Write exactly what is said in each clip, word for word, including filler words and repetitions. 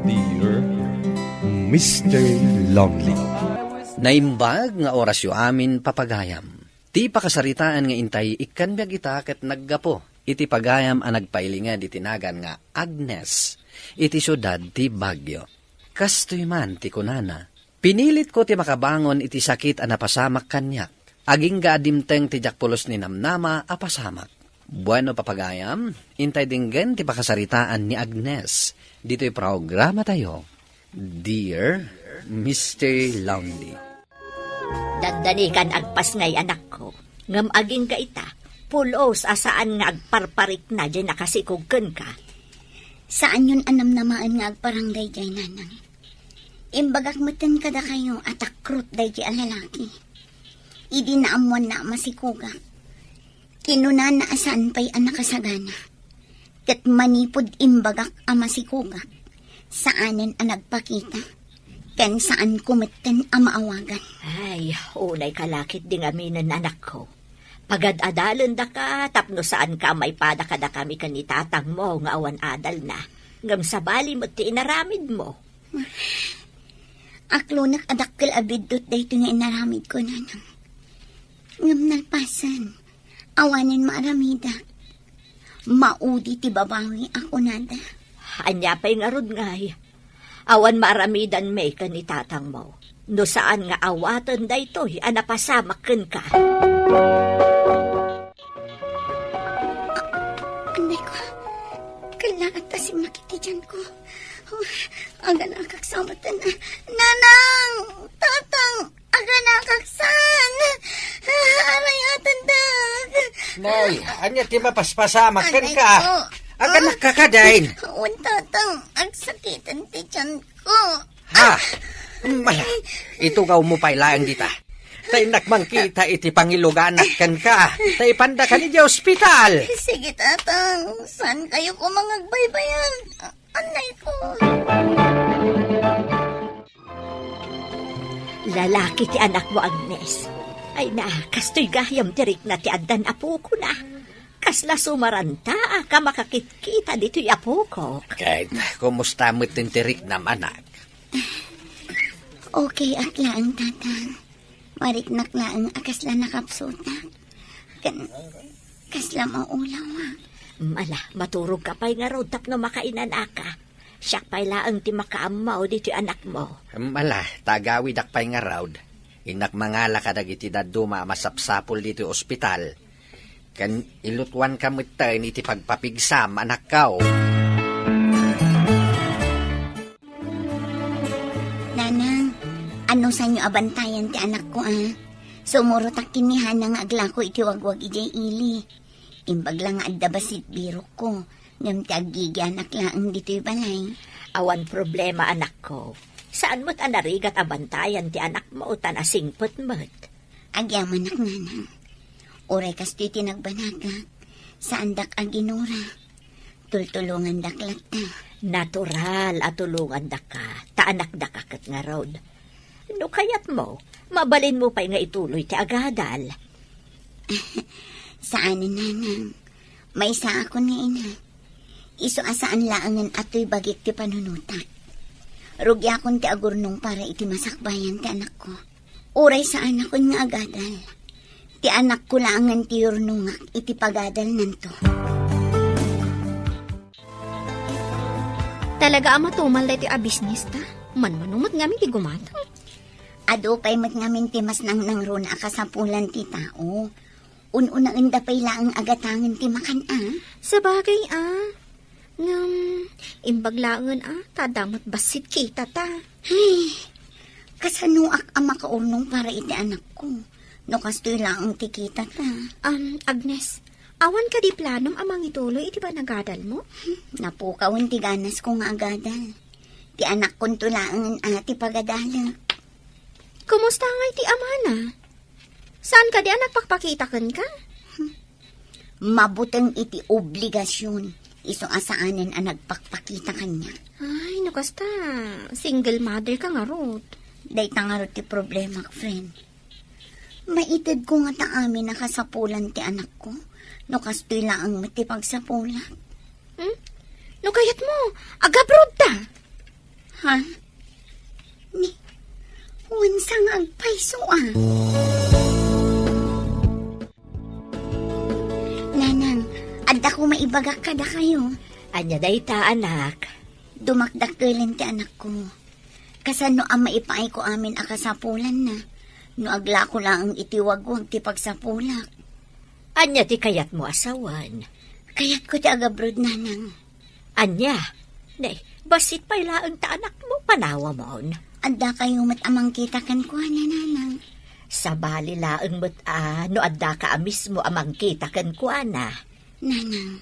Dear Mister Lonely. Naimbag nga orasyo amin, papagayam. Ti pakasaritaan nga intay ikkan biag ita ket naggapu iti pagayam a nagpailinged iti nagan nga Agnes iti siudad ti Baguio. Kastoy man ti kunana, "Pinilitko ti makabangon iti sakit a napasamak kaniak, agingga a dimteng ti diak pulos ni namnama a pasamak." Bueno, papagayam, intay denggen ti pakasaritaan ni Agnes ditoy programatayo, Dear Mister Lonely. Dandani kan agpasngay, anakko, ngem agingga ita, pulos a saan nga agparparikna diay nakasikog kenka. Saanyon a namnamaen nga agparang daydiay, nanang. Imbagak metten kadakayo a takrot daydiay a lalaki. Idi naammoanna a masikogak, kinunana a saan pay a nakasagana. Ket manipud imbagak a masikogak, saanen a nagpakita, ken saanko metten a maawagan. Ay, unay ka la ketdi ngaminen, anakko. Pagad-adalendaka tapno saanka a maipada kadakami ken ni tatangmo nga awan adalna. Ngem sabali met ti inaramidmo. Aklonek a dakkel a biddut daytoy nga inaramidko, nanang. Ngem nalpasen, awanen maaramidak. Maudi ti babawi a kunada. Ania pay ngarud ngay? Awan maaramidanmi ken ni tatangmo, no saan nga awaten daytoy a napasamak kenka. Anay ko, kallaat a simmakit ti tiyanko. Oh, agalakak sa matan. Nanang! Tatang! Agalakak san! Aray, atendak! Nay, ania ti mapaspasamak kenka? Anay ko. Agalak ka kadain. Wen, Tatang, agsakiten ti tiyanko. Ha? Mala, itugawmo pay laeng dita. Ta innak mangkita iti pangiluganak kenka. Ta ipandaka idiay ospital. Sige, Tatang. Saankayo koma nga agbaybayag? Anay ko. Lalaki ti anakmo, Agnes. Ay na, kastoy gayam ti rikna ti addan apokona. Kasla sumarantaak a makakitkita ditoy apokok. Ket kumusta met ti riknam, anak? Okay ak laeng, Tatang. Mariknak laeng a kasla nakapsutak. Ken kasla maulawak. Ala, maturogka pay ngarud tapno makainanaka. Siak pay laeng ti makaammo ditoy anakmo. Ala, ta agawidak pay ngarud. Innak mangala kadagiti dadduma a masapsapul ditoy ospital. Ken ilutuanka metten iti pagpapigsam, anakko. Nanang, anusanyo a bantayan ti anakko, a? Sumurotak ken ni Hana nga aglako iti wagwag idiay ili. Imbag la nga adda bassit birokko, ngem ti aggigianak laeng ditoy balay. Awan problema, anakko. Saan met a narigat a bantayan ti anakmo ta nasingpet met. Agyamanak, nanang. Uray kastoy ti nagbanagak, saandak a ginura. Tultulongandak latta. Natural a tulongandaka, ta anakdaka ket ngarud. No kayatmo, mabalinmo pay nga ituloy ti agadal. Saanen, nanang. Maysaakon nga ina. Isu a saan laengen a toy bagik ti panunotak. Rugiakon ti agurnong para iti masakbayan ti anakko. Uray saanakon nga agadal. Ti anakko laengen ti yurnongak iti pagadalnanto. Talaga a matumal daytoy a bisnista. Manmano met ngamin ti gumatang. Adu pay met ngamin ti mas nangnangruna a kasapulan ti tao. Un-unaenda pay laeng a gatangen ti makan, a? Sabagay, a. Ngem, imbag laengen, a, ta adda met bassit kitata. Ay, kasanoak a makaurnong para iti anakko? No kastoy laeng ti kitata. Um, Agnes, awan kadi planom a mangituloy iti panagadalmo? Hmm, napukawen ti ganasko nga agadal. Ti anakkonto laengen a ti pagadalek. Kumusta ngay ti amana? Saan kadi a nagpakpakita kenka? Mabuteng iti obligasion, isu a saanen a nagpakpakita kaniak. Ay, no kasta, single mother ka ngarud. Dayta ngarud ti problemak, friend. Maitedko ngata amin a kasapulan ti anakko, no kastoy laeng met ti pagsapulak. Hmm? No kayatmo, agabroad ta. Isu a. Nanang, adda ko maibagak kadakayo. Ania dayta, anak? Dumakdakkelen ti anakko. Kasano a maipaayko amin a kasapulanna no aglako laeng iti wagwag ti pagsapulak? Ania ti kayatmo a sawen? Kayatko ti agabroad, Nanang. Ania? Ne, bassit pay laeng ta anakmo, panawamon. Addakayo met a mangkita kenkuana, Nanang. Sabali laeng met a no addaka a mismo a mangkita kenkuana. Nanang,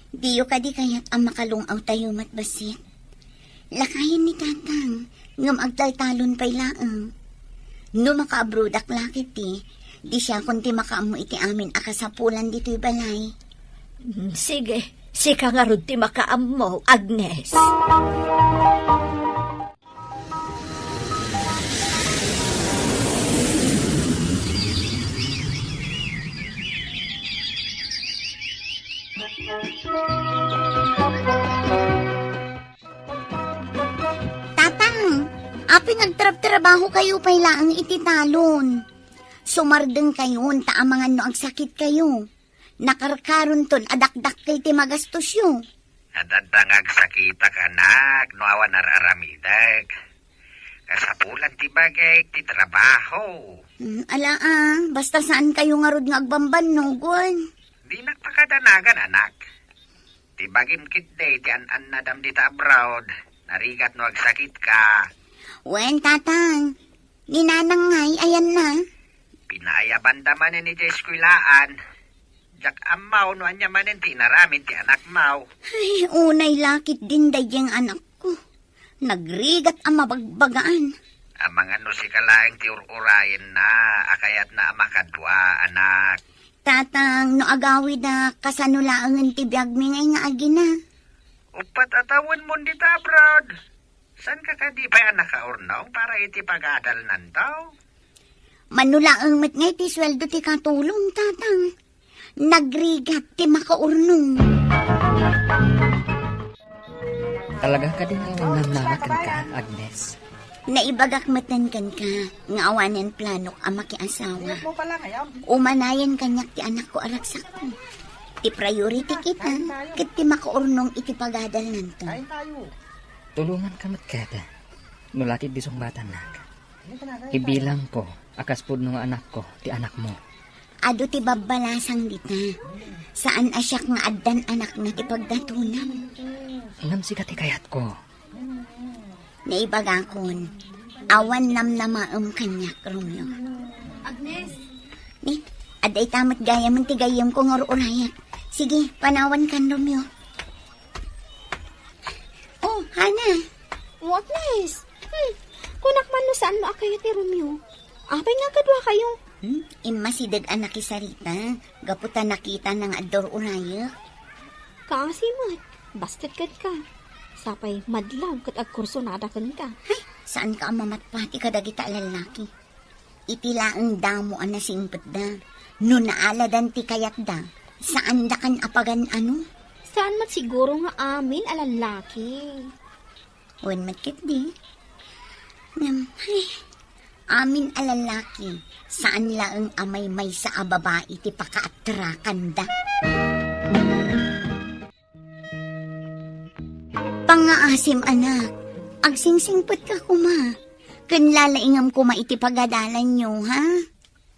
diyo kadi kayat a makalung-awtayo met bassit? Lakayen ni Tatang, ngem agtaltalon pay laeng. No makaabroadak la ketdi, di siakon ti makaammo iti amin a kasapulan ditoy balay. Mm, sige, sika ngarud ti makaammo, Agnes. Tatang, apay nga agtrabtrabahokayo pay laeng iti talon? Sumardengkayon ta amangan no agsakitkayo. Nakarkaronton a dakdakkel ti magastosyo. Adda nga agsakitak, anak, no awan ar-aramidek. Kasapulan ti bagik ti trabaho. Hmm, ala, ah, basta saankayo ngarud nga agbambannog, wen? Dinak pakadanagan, anak. Ti bagim ketdi ti an-annadam dita abroad. Narigat no agsakitka. Wen, Tatang. Ni Nanang ngay, ayanna? Pinaayabanda manen iti eskuelaan. Diak ammo no ania manen ti inaramid ti anakmo. Ay, unay la ketdin daydiay nga anakko. Nagrigat a mabagbagaan. Amangan no sika laeng ti ur-urayenna a kayatna a makadua, anak. Tatang, no agawidak, kasano laengen ti biagmi ngay nga agina? Uppat a tawenmon dita abroad. Saanka kadi pay a nakaurnong para iti pagadalnanto? Mano laeng met ngay ti sueldo ti katulong, Tatang. Nagrigat ti makaurnong. Talaga kadi nga awan namnama kenka, Agnes? Naibagak metten kenka nga awanen planok a makiasawa. Umanayen kaniak ti anakko a ragsakko. Ti priority kita, ket ti makaurnong iti pagadalnanto. Tulonganka met ket, no la ti isungbatan, nak. Ibilangko a kas pudno nga anakko ti anakmo. Adu ti babbalasang dita. Saan a siak nga addan anakna ti pagdatonam. Ngem sika ti kayatko. Naibagakon, awan namnamaem kaniak, Romeo. Agnes! Ni, adda ita met gayam ti gayyemko nga ur-urayak. Sige, panawankan, Romeo. Oh, Hana. Oh, Agnes. Hmm. Kunak man no saanmo a kayat ni Romeo. Apay nga agkaduakayo? Hmm? Immasideg a nakisarita. Gapu ta nakitana nga adda ur-urayak. Kaasi met. Basket kenka. Sapay madlaw ket agkursunada kenka. Ay, saanka a mamatpati kadagita a lallaki. Iti laeng damo a nasingpetda. No naaladan ti kayatda, saandakan a pagan-ano? Saan met siguro nga amin a lallaki? Wen met ketdi. Ngem, ay, amin a lallaki, saan laeng a maymaysa a babai ti pakaatrakanda. Pangngaasim, anak. Agsingsingpetka koma. Ken lalaingem koma iti pagadalanyo, ha?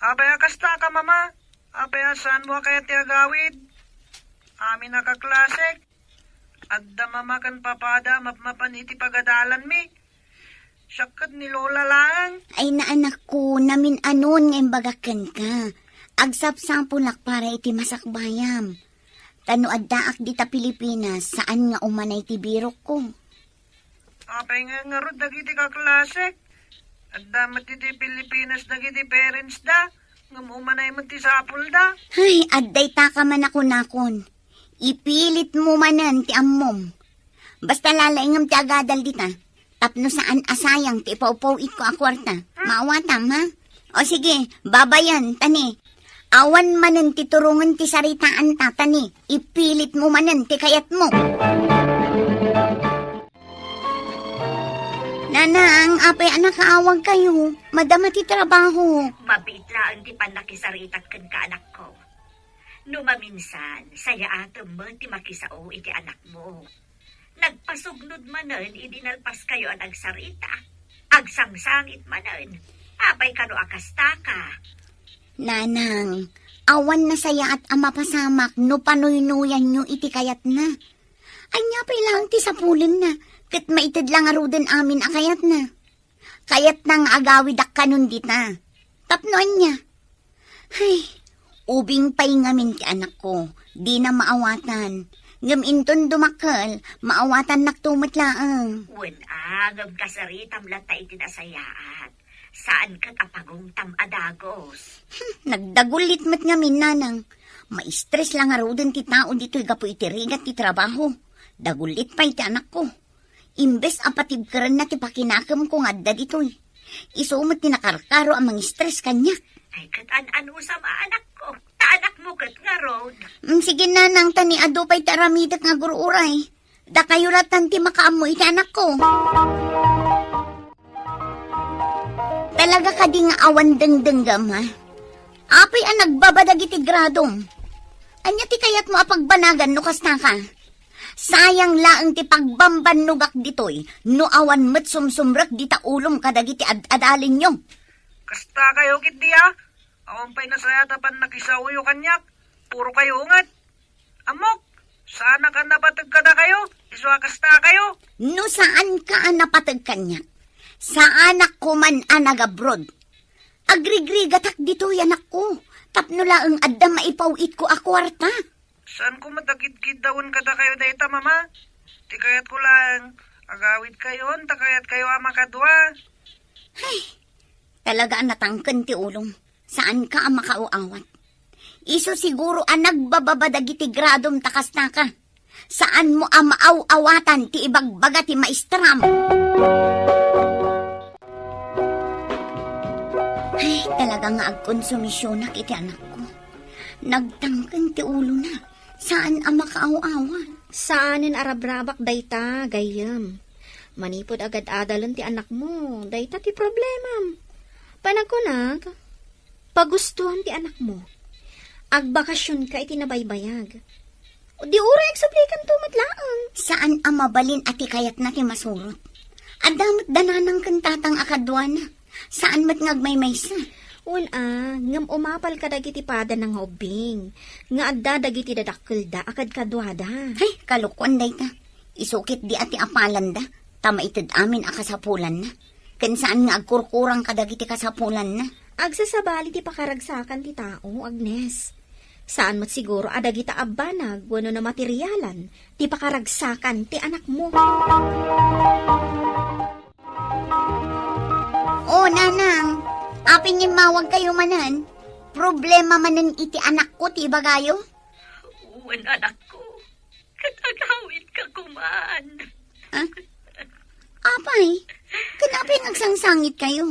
Apay a kasta ka, Mama? Apay a saanmo a kayat ti agawid? Amin a kaklasek, adda Mama ken Papada a mapmapan iti pagadalanmi. Siak ket ni Lola laeng. Ay, naanakko, namin-anon nga imbagak kenka. Agsapsapulak para iti masakbayam. Ta no addaak dita Pilipinas, saan nga umanay ti birokko. Apay nga ngarud dagiti kaklasek? Adda met iti Pilipinas dagiti parents da, ngem umanay met ti sapulda. Ay, adda itaka man a kunakon. Ipilitmo manen ti ammom. Basta lalaingem ti agadal dita. Tapno saan a sayang ti ipawpaw-itko a kuarta. Maawatam, ha? O sige, babayen, tani. Awan manen ti turongen ti saritaanta, tani. Ipilitmo manen ti kayatmo. Nanang, apay a nakaawagkayo? Madama ti trabaho. Mabiit laeng ti pannakisaritak kenka, anakko. No maminsan, sayaatem met ti makisao iti anakmo. Nagpasugnod manen idi nalpaskayo a nagsarita. Agsangsangit manen. Apay kano a kastaka? Nanang, awan nasayaat a mapasamak no panuynuyanyo iti kayatna. Ania pay laeng ti sapulenna, ket maited la ngaruden amin a kayatna. Kayatna nga agawidak kanon dita. Tapno ania? Ay, ubing pay ngamin ti anakko, dina maawatan. Ngem inton dumakkel, maawatannakto met laeng. Wen a, ngem kasaritam latta iti nasayaat. Saan ket a pagungtam a dagos. Hmm, nagdagullit met ngamin, nanang. Maistres la ngaruden ti tao ditoy gapu iti rigat ti trabaho. Dagullit pay ti anakko. Imbes a patibkerenna ti pakinakemko nga adda ditoy, isu met ti nakarkaro a mangistres kaniak. Ay, ket an-anusam a anakko. Ta anakmo ket ngarud. Mm, sige, nanang, ta ni adu pay ti aramidek nga agur-uray. Dakayo latan ti makaammo iti anakko. Talaga kadi nga awan dengdenggem, ha? Apay a nagbaba dagiti gradom? Ania ti kayatmo a pagbanagan no kasta ka? Sayang laeng ti pagbambannogak ditoy no awan met sumsumrek dita ulom kadagiti ad-adalinyo. Kasta kayo, ket dia? Awan pay nasayaat a pannakisaoyo kaniak. Puro kayo unget. Ammok, saanak a napateg kadakayo, isu a kasta kayo. No saanka a napateg kaniak, saanak koman a nagabroad. Agrigrigatak ditoy, anakko, tapno laeng adda maipaw-itko a kuarta. Saanko met a kidkiddawen kadakayo dayta, Mama. Ti kayatko laeng, agawidkayon ta kayatkayo a makadua. Ay, talaga a natangken ti ulom. Saanka a makaaw-awat. Isu siguro a nagbababa dagiti gradom ta kasta ka. Saanmo a maaw-awatan ti ibagbaga ti maestram. Ay, talaga nga agkonsumisionak iti anakko. Nagtangken ti ulona. Saan a makaaw-awat. Saanen a rabrabak dayta, gayyem. Manipud agad-adalen ti anakmo, dayta ti problemam. Panagkunak, pagustuam ti anakmo. Agbakasionka iti nabaybayag. Di uray agsublikanto met laeng. Saan a mabalin a ti kayatna ti masurot. Adda met da nanang ken tatang a kaduana. Saan met nga agmaymaysa. Wen a, ngem umapal kadagiti padana nga ubbing, nga adda dagiti dadakkelda a kadkaduada. Hay, kalokuan dayta. Isu ketdi a ti apalanda, ta maited amin a kasapulanna. Ken saan nga agkurkurang kadagiti kasapulanna. Agsasabali ti pakaragsakan ti tao, Agnes. Saan met siguro a dagita a banag wenno namaterialan ti pakaragsakan ti anakmo. O, nanang, apay nga immawagkayo manen? Problema manen iti anakko ti ibagayo? Wen, anakko, ket agawidka koman. Ah? Apay, ken apay nga agsangsangitkayo?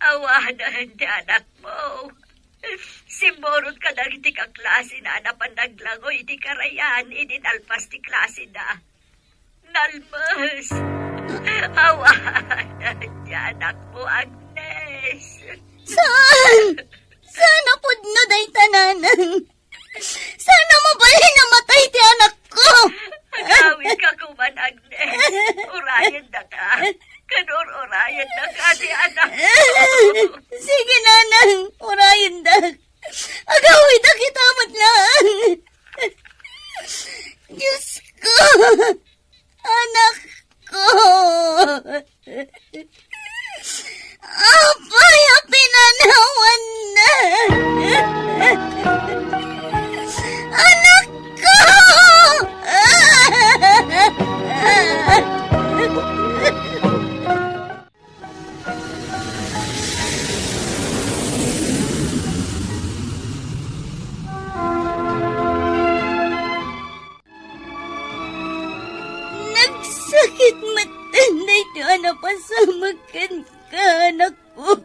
Awanen ti anakmo. Simmurot kadagiti kaklasina a napan naglangoy iti karayan idi nalpas ti klaseda. Nalmes. Awanen ti anakmo, Agnes. Saan? Saan a pudno dayta, nanang? Saan a mabalin a matay ti anakko? Agawidka koman, Agnes. Urayendaka. Ken ur-urayendaka ti anakko. Sige, nanang. Urayendak. Agawidak ita met laeng. Diyos ko. Anakko. Apay a pinanawanna? Anakko! Nagsakit met daytoy a napasamak kenka, anakko.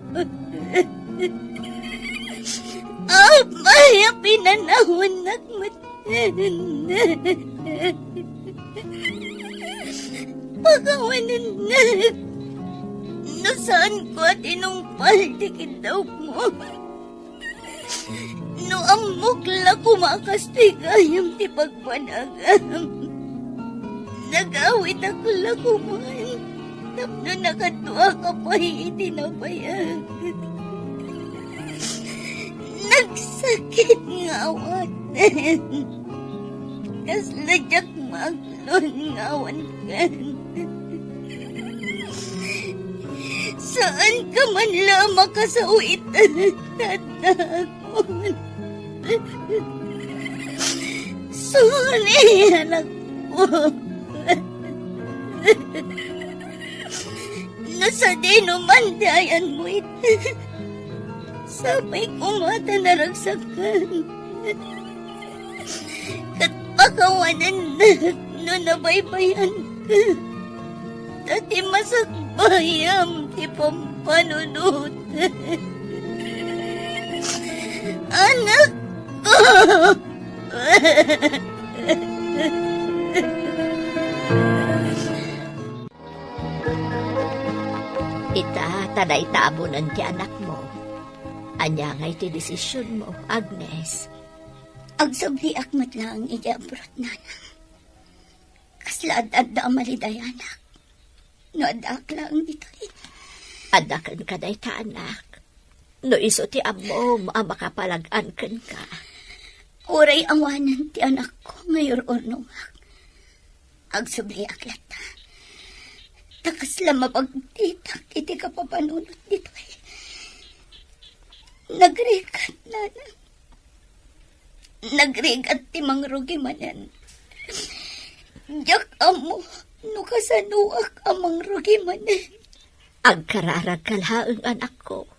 Apay a pinanawannak met. Pakawanennak. Ta saanko a tinungpal ti kiddawmo. No ammok la koma a kastoy gayam ti pagpanagam, nagawitak la koman tapno nakaduaka pay iti nabayag. Nagsakit nga awaten. Kasla diak maaklon nga awan ken. Saanka man la a makasawit, adda akon. Sorry, anakko. No sadino man ti ayanmo ita, sapay koma ta naragsakan. Ket pakawanennak no nabaybayanka, ta ti masakbayam ti pampanunot. Anakko! Ita, ta dayta abunen ti anakmo. Ania ngay ti desisionmo, Agnes? Agsubliak met laeng idiay abroad, nanang. Kasla ad-adda a malidayanak no addaak laeng ditoy. Adda kenka dayta, anak. No isu ti ammom a makapalag-an kenka. Uray awanen ti anakko nga ir-urnongak, agsubliak latta. Ta kasla mapagditak iti kapapanunot ditoy. Nagrigat, nanang. Nagrigat ti mangrugi manen. Diak ammo no kasanoak a mangrugi manen. Agkararagka laeng, anakko.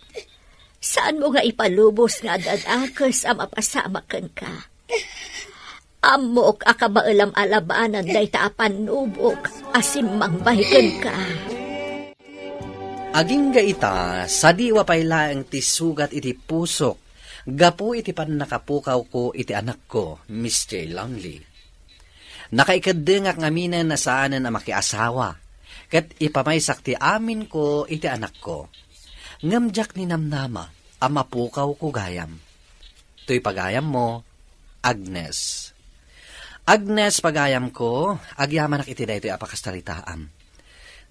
Saanmo nga ipalubos nga adda dakes a mapasamak kenka. Ammok a kabaelam a labanan dayta a pannubok a simmangbay kenka. Agingga ita, sadiwa pay laeng ti sugat iti pusok gapu iti pannakapukawko iti anakko, Mister Lonely. Nakaikeddengak ngaminen a saanen a makiasawa, ket ipamaysak ti aminko iti anakko. Ngem diak ninamnama a mapukawko gayam. Toy pagayammo, Agnes. Agnes, pagayamko, agyamanak iti daytoy a pakasaritaam.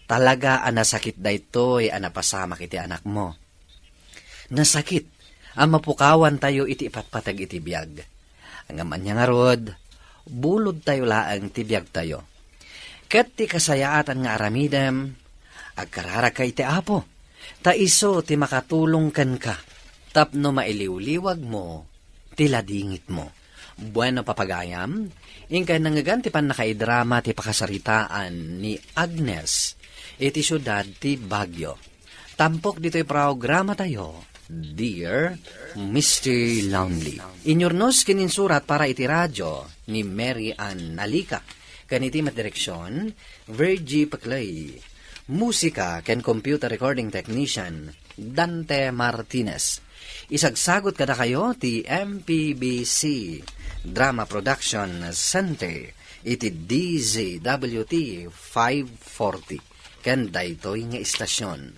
Talaga a nasakit daytoy a napasamak iti anakmo. Nasakit a mapukawantayo iti ipatpateg iti biag. Ngem ania ngarud, bulodtayo laeng ti biagtayo. Ket ti kasayaatan nga aramidem, agkararagka iti Apo, ta isu ti makatulong kenka tapno mailiwliwagmo ti ladingitmo. Bueno, papagayam, inkay nangngegan ti pannakaidrama ti pakasaritaan ni Agnes iti siudad ti Baguio. Tampok ditoy programatayo, Dear Mister Lonely. Inyurnos ken insurat para iti radio ni Mary Ann Nalica. Ken iti met direksion, Virgie Paclay. Musika ken computer recording technician, Dante Martinez. Isagsagut kadakayo ti M P B C Drama Production Center iti D Z W T five forty ken daytoy nga istasion.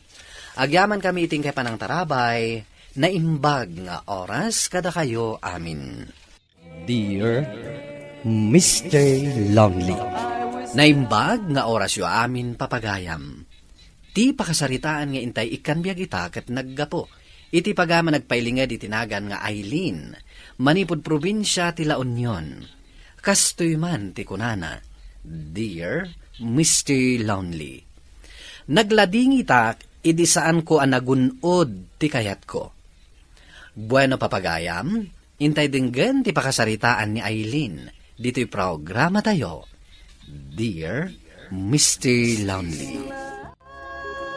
Agyamankami iti inkay panangtarabay, naimbag nga oras kadakayo amin. Dear Mister Lonely. Naimbag nga orasyo amin, papagayam. Ti pakasaritaan nga intay ikkan biag ita ket naggapu iti pagayam a nagpailinged iti nagan nga Aileen, manipud probinsia ti La Union. Kastoy man ti kunana, "Dear Mister Lonely, nagladingitak idi saanko a nagun-od ti kayatko." Bueno, papagayam, intay denggen ti pakasaritaan ni Aileen ditoy programatayo, Dear Mister Lonely.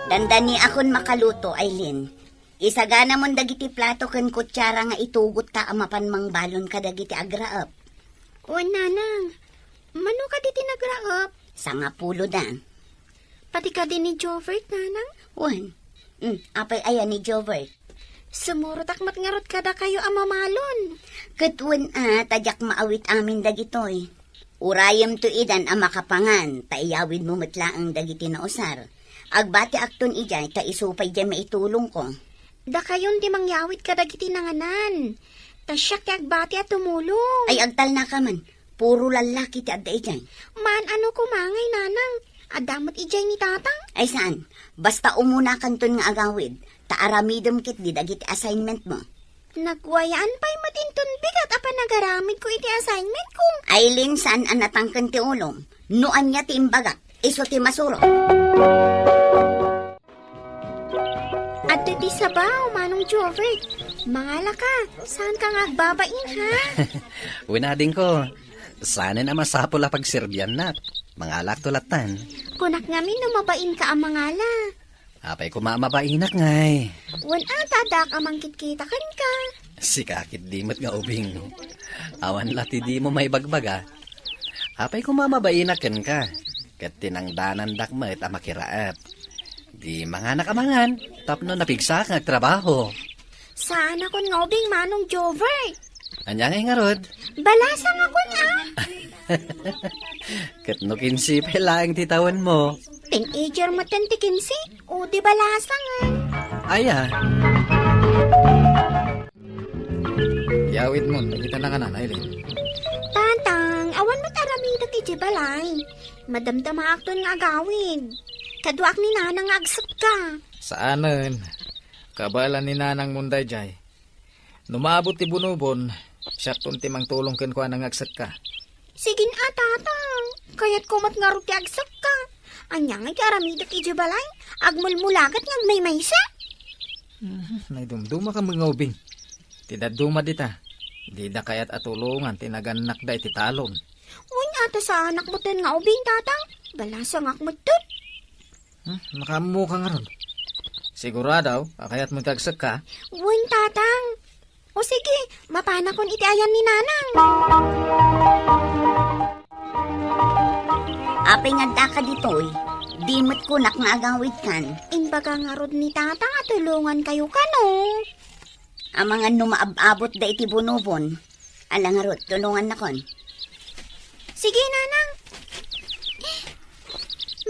Dandaniakon makaluto, Aileen. Isaganamon dagiti plato ken kutsara nga itugotta a mapan mangbalon kadagiti agraep. Wen, nanang. Mano kaditi nagraep? Sangapulo da. Pati kadi ni Jovert, nanang? Wen. Mm, apay aya ni Jovert? Sumurotak met ngarud kadakayo a mamalon. Ket wen a, ta diak maawit amin dagitoy. Urayemto idan a makapangan, ta iyawidmo met laeng dagiti nausar. Agbatiakton idiay ta isu pay diay maitulongko. Dakayon ti mangyawid kadagiti nanganan. Ta siak ti agbati a tumulong. Ay, agtalnaka man. Puro lallaki ti adda idiay. Maan-ano koma ngay, nanang. Adda met idiay ni tatang. Ay, saan. Basta umunakanton nga agawid. Ta aramidem ketdi dagiti assignment mo. Nagwayaan pay met inton bigat a panagaramidko iti assignment ko. Aileen, saan a natangken ti ulom. No ania ti imbagak, isu ti masurot. Adda ti sabaw, Manong Jovert. Mangala ka, saan ka nga agbabain, ha? Wen, adingko, saanen a masapul a pagserbiannak. Mangalakto lattan. Kunak ngamin no mabain ka a mangala. Apay koma a mabainak ngay? Wen, a, ta addaak a mangkitkita kenka. Sika ketdi met nga ubing. Awan la ti dimo maibagbaga. Apay koma a mabainak kenka? Ket tinangdanandak met a makiraat. Di manganak a mangan, tapno napigsaak nga agtrabaho. Saanakon nga ubing, Manong Jovert. Ania ngay ngarud? Balasangakon, a. Ket no kinse pay laeng ti tawenmo? Teenager metten ti kinse, o di balasangen. Aya. Yawidmon dagita nanganan, Aileen. Tatang, awan met aramidek idiay balay. Madamdamaakton nga agawid. Kaduak ni nanang nga agsekka. Saanen. Kabaelan ni nanangmon daydiay. No maabot ti bunobon, siakton ti mangtulong kenkuana nga agsekka. Sige a, tatang. Kayatko met ngarud ti agsekka. Ania ngay ti aramidek idiay balay? Agmulmulagat nga agmaymaysa. Mhm, naidumdumaka met nga ubing. Ti dadduma dita, dida kayat a tulongan ti nagannakda iti talon. Wen, a, ta saanak metten nga ubing, tatang. Balasangak metten. Hmm, nakaammoka ngarud. Sigurado a kayatmo ti agsekka? Wen, tatang. O sige, mapanakon iti ayan ni nanang. Apay nga addaka ditoy, di met kunak nga agawidkan. Imbaga ngarud ni tatang a tulongankayo kano. Amangan no maab-abotda iti bunobon. Ala ngarud, tulongannakon. Sige, nanang.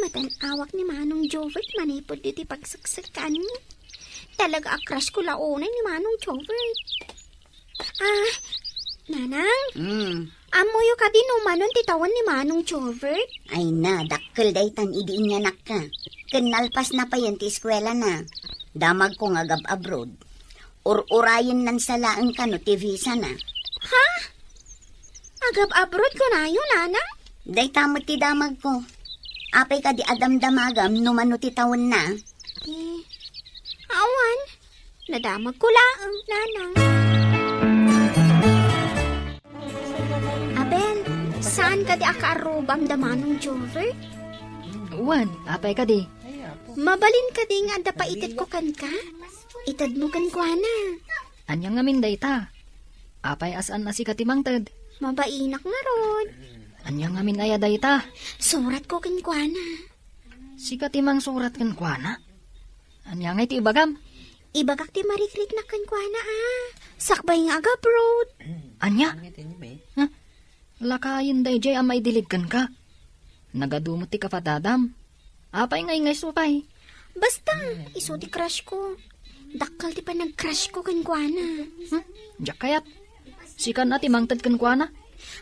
Madan-awak ni Manong Jovert manipud iti pagseksekkaanmi. Talaga a crush ko la unay ni Manong Jovert. Ah, nanang? Hmm. Ammoyo kadi no umanon ti tawen ni Manong Jovert? Ay na, dakkel daytan idi inyanakka. Ken nalpasna payen ti eskuelana. Damagko nga agab-abroad. Ur-urayennan sa laeng kano ti visa na. Ha? Agab-abroad kunayo, nanang? Dayta met ti damagko. Apay kadi a damdamagam no mano ti tawenna? Eh, awan. Nadamagko laeng, nanang. Abel, saan kadi a kaarrubam da Manong Jover? Wen, apay kadi? Mabalin kadi nga adda paitedko kenka? Itedmo kenkuana. Ania ngamin dayta? Apay a saan a sika ti mangted? Mabainak ngarud. Ania ngamin aya dayta? Suratko kenkuana. Sika ti mangsurat kenkuana? Ania ngay ti ibagam? Ibagak ti marikriknak kenkuana a sakbay nga agabroad. Ania? Ha? Lakayen daydiay a maidilig kenka. Nagadu met ti kapadadam. Apay nga ingayso pay? Basta, isu ti crush ko. Dakkel ti panag-crush ko kenkuana. Hmm? Diak kayat. Sikan a ti mangted kenkuana.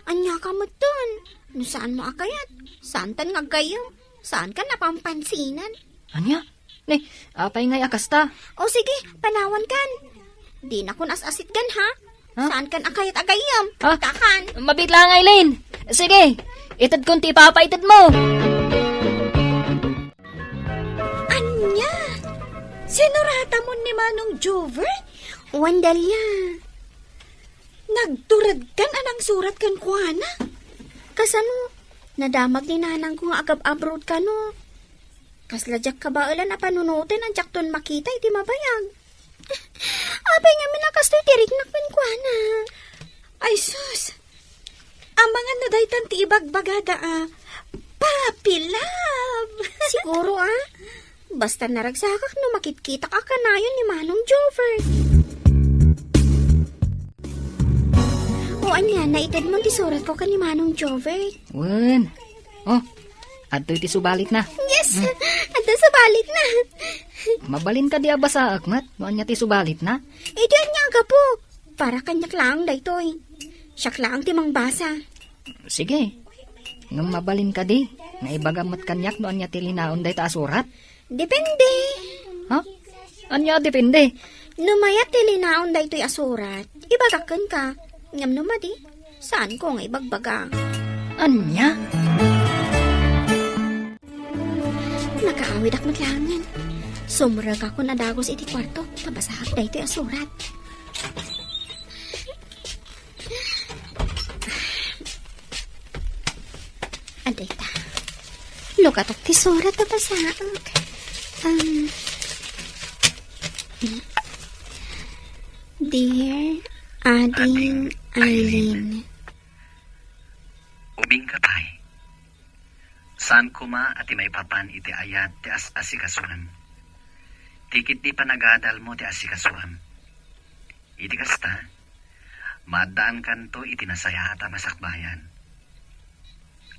Ania ka metten? No saanmo a kayat, saantan nga aggayyem. Saankan a pampansinan. Ania? Ne, apay ngay a kasta? O sige, panawankan. Dinakon as-asitgan, ha? Ha? Saankan a kayat a gayyem? Ha? Kakan. Mabiit laeng, Aileen. Sige, itedkon ti ipapaitedmo. Ania? Sinuratamon ni Manong Jover? Wen, Delia. Nagturedkan a nangsurat kenkuana? Kasano? Nadamag ni nanangko nga agab-abroad kano. Kasla diak kabaelan a panunoten a diakton makita iti mabayag. Apay ngamin a kastoy ti riknak kenkuana? Ay sus! Amangan no daytan ti ibagbagada a puppy love. Siguro a. Basta naragsakak no makitkitak a kanayon ni Manong Jover. O ania, naitedmo ti suratko ken ni Manong Jover? Wen. O, Adtoy ti subalitna. Yes! Hmm. Adda subalitna. Mabalin kadi a basaek met no ania ti subalitna? Idi ania a gapu? Para kaniak laeng daytoy. Siak laeng ti mangbasa. Sige. Ngem mabalin kadi nga ibagam met kaniak no ania ti linaon dayta a surat? Depende. Ha? Ania a depende? No mayat ti linaon daytoy a surat, ibagak kenka. Ngem no madi, saanko nga ibagbaga. Ania? Nakaawidak met laengen. Sumrekakon a dagus iti kuartok, ta basaak daytoy a surat. Adda ita. Lukatak ti surat a basaak. Um, Dear Ading Ading Aileen. Aileen. Ubingka pay. Saan koma a ti maipapan iti ayat ti as-asikasuem. Ti ketdi panagadalmo ti asikasuem. Iti kasta, maaddaankanto iti nasayaat a masakbayan.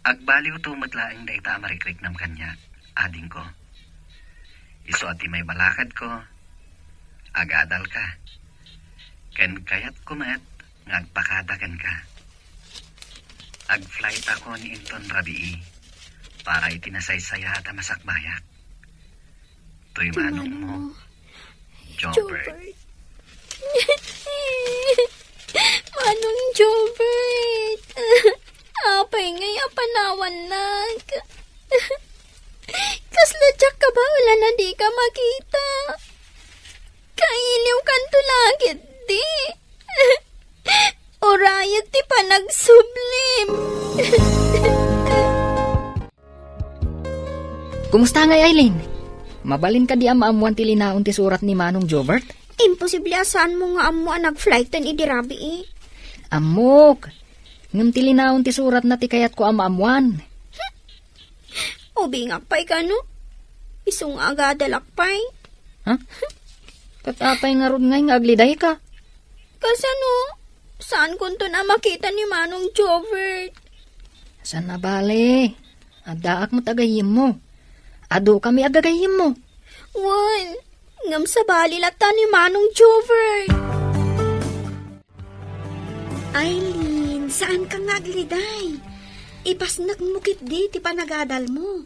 Agbaliwto met laeng dayta a marikriknam kaniak, adingko. Isu a ti maibalakadko, agadalka. Ken kayatko met nga agpakada kenka. Agflightako ni inton rabii para iti nasaysayaat a masakbayak. Toy manongmo, Jobert. Manong Jobert. Apay ngay a panawannak? Kasla diak kabaelan a dika makita. Kailiwkanto la ketdi. Urayek ti panagsublim. Kumusta ngay, Aileen? Mabalin kadi a maammuan ti linaon ti surat ni Manong Jobert? Imposible a saanmo nga ammo a nagflighten idi rabii. Ammok. Ngem ti linaon ti suratna ti kayatko a maammuan. Ubingak pay kano? Isu nga agadalak pay. Ha? Ket apay ngarud ngay nga aglidayka? Kasano? Saankonton a makita ni Manong Jovert? Saan a bale? Addaak met a gayyemmo. Adu kami a gagayyemmo. Wen, ngem sabali latta ni Manong Jovert. Aileen, saanka nga agliday. Ipasnekmo ketdi ti panagadalmo.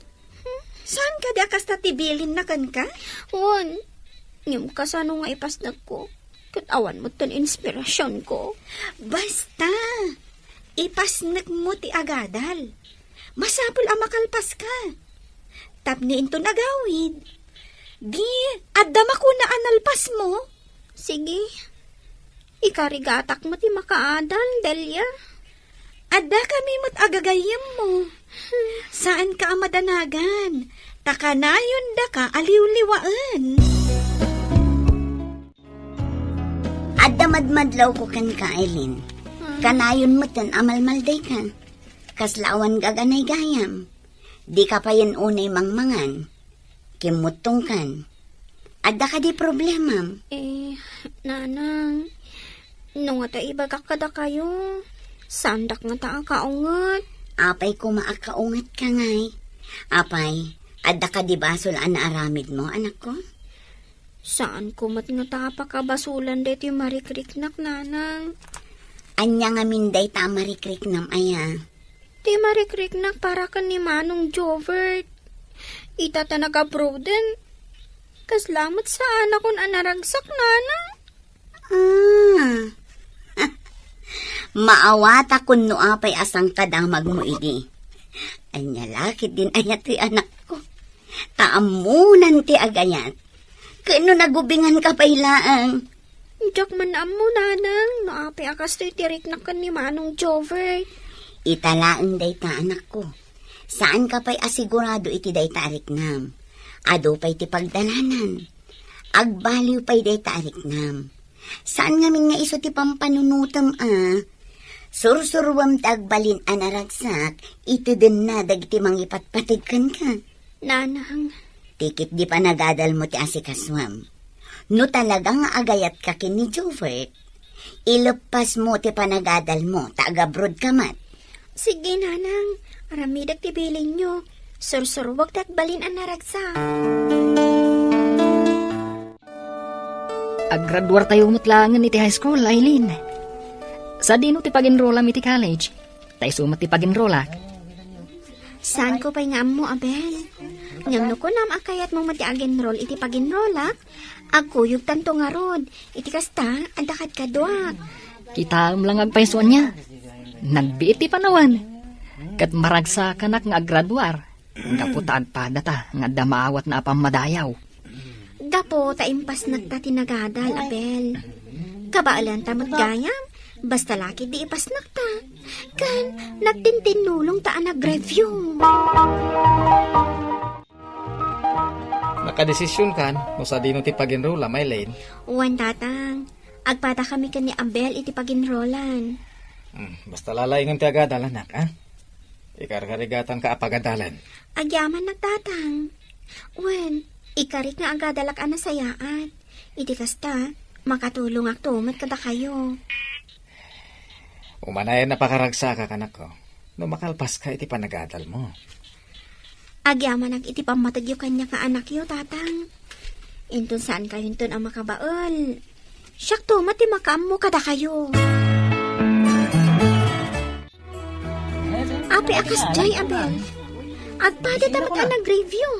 Saan kadi a kasta ti bilinna kenka? Wen, ngem kasano nga ipasnekko? Ket awan met ti inspirasionko. Basta, ipasnekmo ti agadal. Masapul a makalpaska. Tapno inton agawid, di adda makuna a nalpasmo. Sige. Ikarigatak met ti makaadal, Delia. Adda kami met a gagayyemmo. Saanka a madanagan, ta kanayon daka a liwliwaen. Adda madmadlawko kenka, Aileen. Hmm. Kanayon meten a malmaldayka. Kasla awan gaganaygayam. Dika payen unay mangmangan. Kimmuttongkan. Adda kadi problemam? Eh, nanang, no nga ta ibagak kadakayo, saandak nga ta a kaunget. Apay koma a kaungetka ngay? Apay, adda kadi basol a naaramidmo, anakko? Saanko met nga ta a pakabasolan daytoy marikriknak, nanang. Ania ngamin dayta a marikriknam aya? Ti marikriknak para ken ni Manong Jovert. Ita ta nag-abroaden. Kasla met saanakon a naragsak, nanang. Ah. Maawatakon no apay a sangkadamagmo idi. Ania la ketdin aya ti anakko? Ta ammonan ti agayat. Ken no nagubinganka pay laeng. Diak man ammo, nanang, no apay a kastoy ti riknak ken ni Manong Jovert. Ita laeng dayta, anakko. Saanka pay a sigurado iti dayta a riknam. Adu pay ti pagdalanan. Agbaliw pay dayta a riknam. Saan ngamin nga isu ti pampanunotem a sursuruem ti agbalin a naragsak iti denna dagiti mangipatpateg kenka? Nanang. Ti ketdi panagadalmo ti asikasuem. No talaga nga agayatka ken ni Jovert, ileppasmo ti panagadalmo ta agabrodka met. Sige, nanang. Aramidek ti bilinyo. Sursuruek ti agbalin a naragsak. Aggraduartayo met laengen iti high school, Aileen. Sadino ti pag-enrollam iti college? Ta isu met ti pag-enrollak. Saanko pay nga ammo, Abel. Ngem no kunam a kayatmo met ti ag-enroll iti pag-enrollak, agkuyogtanto ngarud. Iti kasta, adda kadkaduak. Kitaem la nga agpayso ania. Nagbiit ti panawen. Ket maragsakanak nga aggraduar. Gapu ta agpadata nga adda maawatna a pammadayaw. Gapu ta impasnekta ti nagadal, Abel. Kabaelanta met gayam, basta la ketdi ipasnekta. Ken nagtintinnulongta a nag-review. Nakadesisionkan no sadino ti pag-enrollam, Aileen? Wen, Tatang. Agpadakami ken ni Abel iti pag-enrollan. Hmm, basta la laengen ti agadal, anak, a? Ikarkarigatanka a pagadalan. Agyamanak, Tatang. Wen, ikarik nga agadalak a nasayaat. Iti kasta, makatulongakto met kadakayo. Umanayen a pakaragsakak, anakko, no makalpaska iti panagadalmo. Agyamanak iti pammategyo kaniak nga anakyo, Tatang. Inton saankayonton a makabael, siakto met ti makaammo kadakayo. Apay a kasdiay, Abel? Agpadata met a nag-review.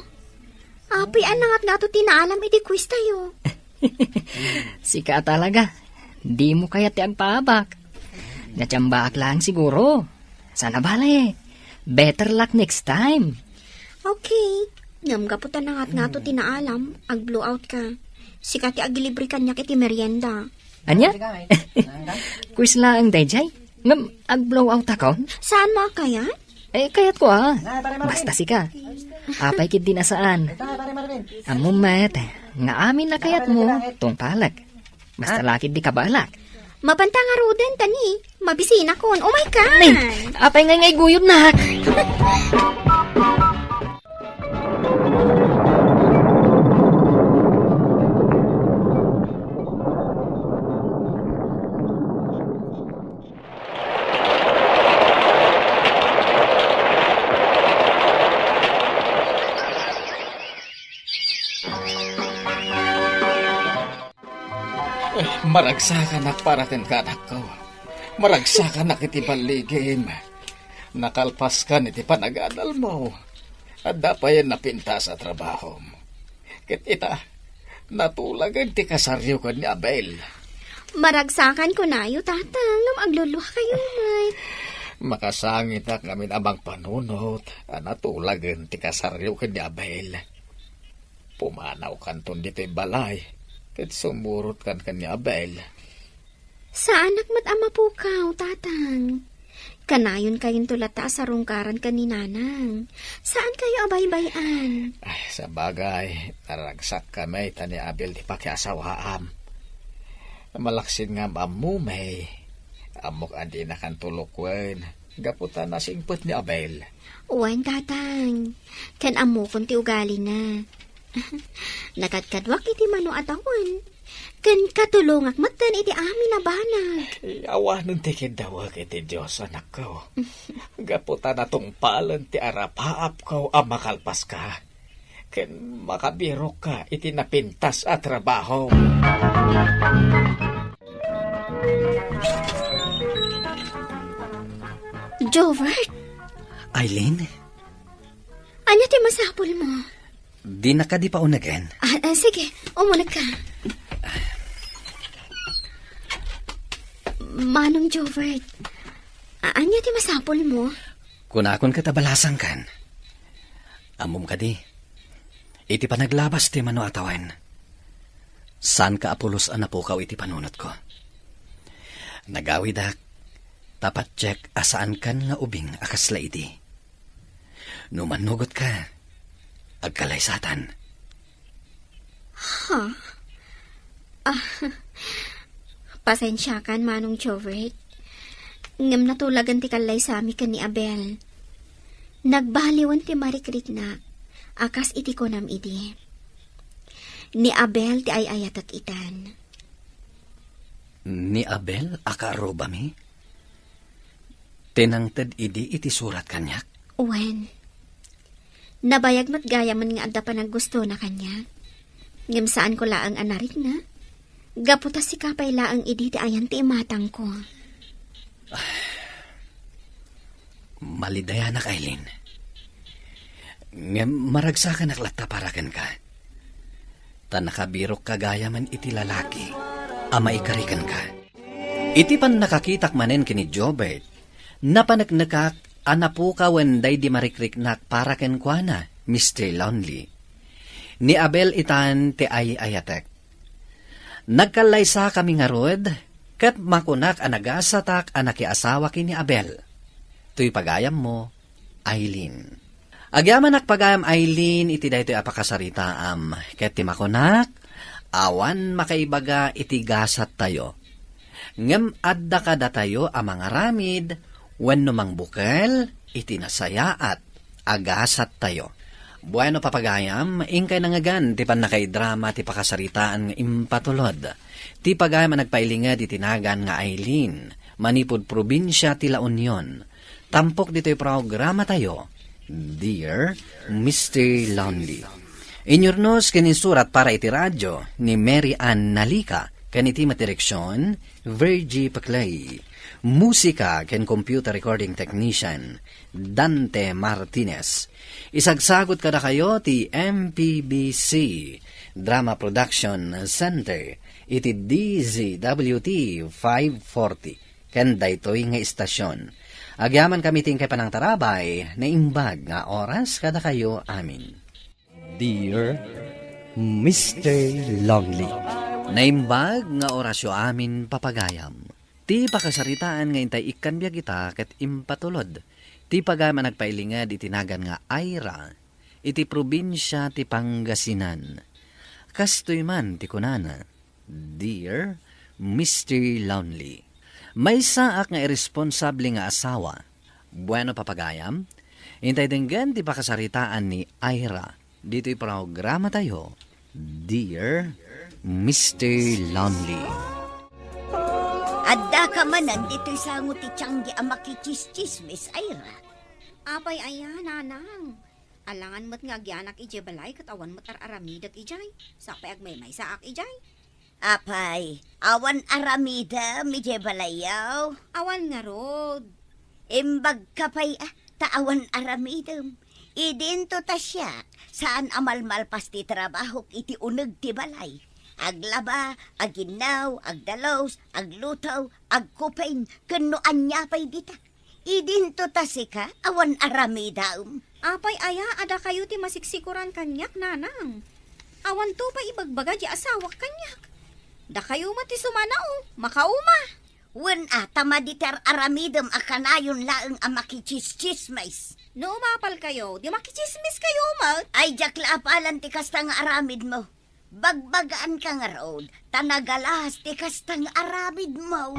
Apay a nangatngato ti naalam iti quiz tayo? Sika a talaga. Dimo kayat ti agpaabak. Natiambaak laeng siguro. Sana bale. Better luck next time. Okay. Ngem gapu ta nangatngato ti naalam, ag-blowout ka. Sika ti agilibre kaniak iti merienda. Ania? Quiz laeng dayjay? Ngem ag-blowout akon? Saanmo a kayat? Eh, kayatko a. Basta sika. Apay ketdin a saan? Ammom met nga amin a kayatmo, tungpalek. Basta la ketdi kabaelak. Mapanta ngaruden, ta ni, mabisinakon. Umay ka! Ni, apay ngay nga iguyodnak? Eh, maragsakanak para kenka, anakko. Maragsakanak iti balligim. Nakalpaskan iti panagadalmo. Adda pay napintas a trabahom. Ket ita, natulagen ti kasaryo ken ni Abel. Maragsakan kunayo, Tatang, ngem agluluakayo met. Makasangitak ngamin a mangpanunot a natulagen ti kasaryo ken ni Abel. Pumanawkanton ditoy balay, ket sumurotkan ken ni Abel. Saanak met a mapukaw, Tatang. Kanayonkayonto latta a sarungkaran ken ni Nanang. Saankayo a baybay-an. Ay, sabagay, naragsakkami ta ni Abel ti pakiasawaam. Malaksid nga am-ammom, eh. Ammok a dinakanto lukwen gapu ta nasingpet ni Abel. Wen, Tatang. Ken ammokon ti ugalina. Nakadkaduak iti mano a tawen. Ken katulongak metten iti amin a banag. Eh, awanen ti kiddawek iti Dios, anakko. Gapu ta natungpalen ti arapaapko a makalpaska. Ken makabirokka iti napintas a trabaho. Jovert? Aileen? Ania ti masapulmo? Dina kadi paunegen? Ah, ah, sige, umuneg ka. Manong Jovert, a-, ania ti masapulmo? Kunakon ket a balasangkan. Ammom kadi, iti panaglabas ti mano a tawen, saanka a pulos a napukaw iti panunotko. Nagawidak, ta patiek a saankan nga ubing a kasla idi. No mannugot ka, agkalaysatan. Ha? Ah, pasensiakan, Manong Jovert. Ngem natulagan ti kallaysami ken ni Abel. Nagbaliwen ti marikrikna, a kas iti kunam idi. Ni Abel ti ay-ayatek itan. Ni Abel a kaarrubami? Ti nangted idi iti surat kaniak? Wen. Nabayag met gayamen nga adda panaggustona kaniak. Ngem saanko laeng a narikna. Gapu ta sika pay laeng idi ti ayan ti imatangko. Malidayanak, Aileen. Ngem maragsakanak latta para kenka. Ta nakabirokka gayamen iti lalaki a maikari kenka. Iti pannakakitak manen ken ni Jobert, napaneknekak a napukawen daydi marikriknak para kenkuana, Mister Lonely. Ni Abel itan ti ay-ayatek. Nagkallaysakami ngarud, ket makunak a nagasatak a nakiasawa ken ni Abel. Toy pagayammo, Aileen. Agyamanak pagayam, Aileen, iti daytoy a pakasaritaam, ket ti makunak, awan makaibaga iti gasattayo. Ngem adda kadatayo a mangaramid wenno mangbukel iti nasayaat a gasattayo. Bueno, papagayam, inkay nangngegan ti pannakaidrama ti pakasaritaan nga impatulod. Ti pagayam a nagpailinged iti nagan nga Aileen, manipud probinsia ti La Union. Tampok ditoy programatayo, Dear Mister Lonely. Inyurnos ken insurat para iti radyo ni Mary Ann Nalica ken iti met direksion, Virgie Paclay. Musika ken computer recording technician, Dante Martinez. Isagsagut kadakayo ti M P B C Drama Production Center iti D Z W T five forty. Ken daytoy nga istasion. Agyamankami ti inkay panangtarabay, naimbag nga oras kadakayo amin. Dear Mister Lonely. Naimbag nga orasyo amin, papagayam. Ti pakasaritaan nga intay ikkan biag ita ket impatulod ti pagayam a nagpailinged iti nagan nga Ira, iti probinsia ti Pangasinan. Kastoy man ti kunana, Dear Mister Lonely, maysaak nga irresponsable nga asawa. Bueno, papagayam, intay denggen ti pakasaritaan ni Ira ditoy programatayo, Dear Mister Lonely. Adda ka manen ditoy sango ti tianggi a makichismis, Ira. Apay aya, nanang? Alangan met nga agyanak idiay balay ket awan met ar-aramidek idiay. Sapay agmaymaysaak idiay. Apay, awan aramidem idiay balayyo? Awan ngarud. Imbagka pay a, ta awan aramidem. Idinto ta siak, saan a malmalpas ti trabahok iti uneg ti balay. Aglaba, aginnaw, agdalus, agluto, agkupin, ken no ania pay dita. Idinto ta sika, awan aramidem. Apay aya a dakayo ti masiksikoran kaniak, nanang? Awanto pay ibagbaga di asawak kaniak. Dakayo met ti sumanao, makauma. Wen a, ta madi ti ar-aramidem a kanayon laeng a makichischismis. No umapalkayo, di makichismiskayo met. Ay, diak la apalan ti kasta nga aramidmo. Bagbagaanka ngarud, ta nagalas ti kasta nga aramidmo.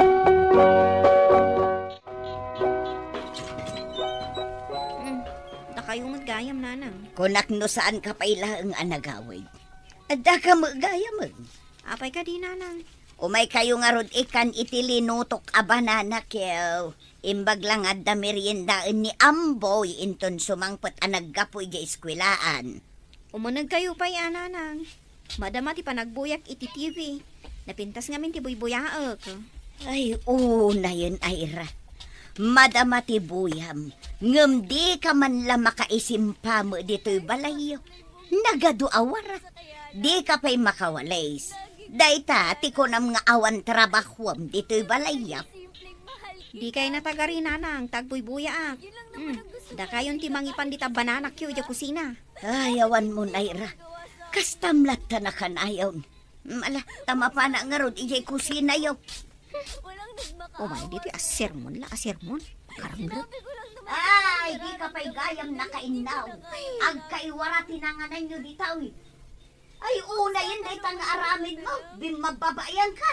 Mm, dakayo met gayam, nanang. Kunak no saanka pay laeng a nagawid. Addaka met gayam. Apay kadi, nanang? Umaykayo ngarud ikkan iti linutok a banana cue. Imbag la nga adda meriendaen ni Amboy inton sumangpet a naggapu idiay eskuelaan. Umunegkayo pay a, nanang. Madama ti panagbuyak iti T V. Napintas ngamin ti buybuyaek. Ay, unayen, Ira. Madama ti buyam, ngem dika man la makaisimpame ditoy balayyo. Nagadu a warak. Dika pay makawalis. Dayta ti kunam nga awan trabahuam ditoy balayyo. Dikay natagari, nanang, ta agbuybuyaak. Mm, dakayon ti mangipan dita bananakyo idiay kusina. Ay, awan mo, Ira. Kastam latta nakanayon. Mm, ala, ta mapana ngarud idiay kusinayo. Umay ditoy a sermon la, a sermon. Karanglo. Ay, dika pay gayam nakainnaw. Agkaiwara ti nangananyo dita, uy. Ay, unayen dayta nga aramidmo, bimmababaianka.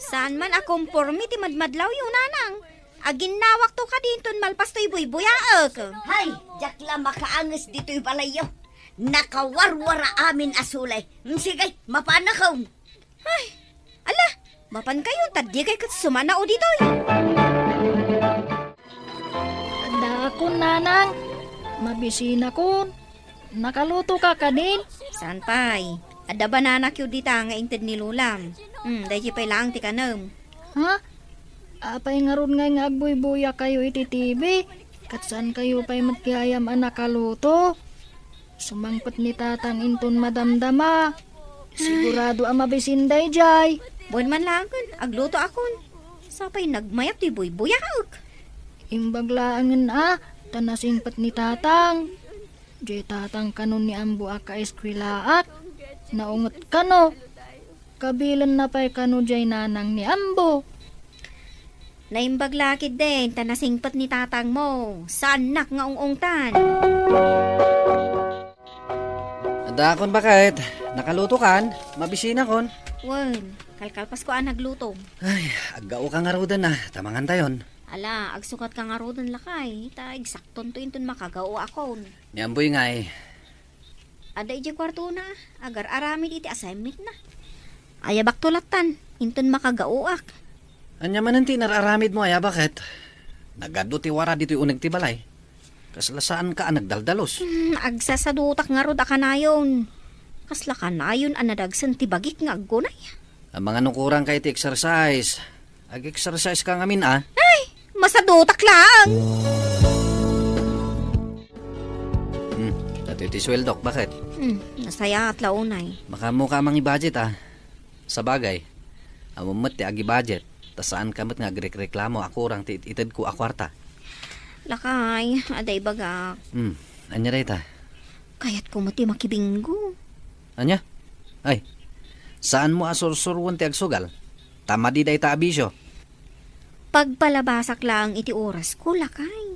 Saan man a komporme ti madmadlawyo, nanang? Aginnawakto kadi inton malpas toy buybuyaek. Hay, diak la makaanges ditoy balayyo. Nakawarwara amin a sulay. Mm, sige, mapanakon. Ay, ala, mapankayon ta dikay ket sumanao ditoy. Addaakon, nanang. Mabisinakon. Nakaluto ka kadin? Saan pay? Adda banana cue dita nga inted ni Lolam. Hmm, daydi pay laeng ti kanem. Ha? Apay ngarud ngay nga agbuybuya kayo iti T V? Ket saan kayo pay met gayam a nakaluto? Sumangpet ni Tatang inton madamdama. Sigurado a mabisin daydiay. Wen man laengen, agluto akon. Sapay nagmayat ti buybuyaek. Imbag laengen a, ta nasingpet ni Tatang. Diay Tatang kano ni Ambo a kaeskwilaak. Naunget kano. Kabilenna pay kano diay nanang ni Ambo. Naimbag la ketdin ta nasingpet ni tatangmo. Saannak nga ung-ungtan. Adda akon baket. Nakaluto kan? Mabisinakon. Wen, kalkalpasko a nagluto. Ay, aggao ka ngaruden a, ta mangantayon. Ala, agsukat ka ngaruden lakay, ta eksaktonto inton makagao akon. Ni Amboy ngay. Adda idiay kuartona, agar-aramid iti assignmentna. Ayabakto lattan, inton makagaoak. Ania manen ti inar-aramidmo, aya baket? Nagadu ti wara ditoy uneg ti balay. Kasla saanka a nagdaldalos. Hmm, agsasadutak ngarud a kanayon. Kasla kanayon a nadagsen ti bagik nga aggunay. Amangan no kurangka iti exercise. Ag-exercise ka ngamin, a? Ay, masadutak laeng. Hmm, datoy ti sueldok, baket? Hmm, nasayaat la unay. Makaammoka a mangi-budget, a. Sabagay, ammom met ti agi-budget, ta saanka met nga agrekreklamo a kurang ti it-itedko a kuarta. Lakay, adda ibagak. Hmm, ania dayta? Kayatko met ti makibingo. Ania? Ay, saanmo a sursuroen ti agsugal? Ta madi dayta a bisio. Pagpalabasak laeng iti orasko, lakay.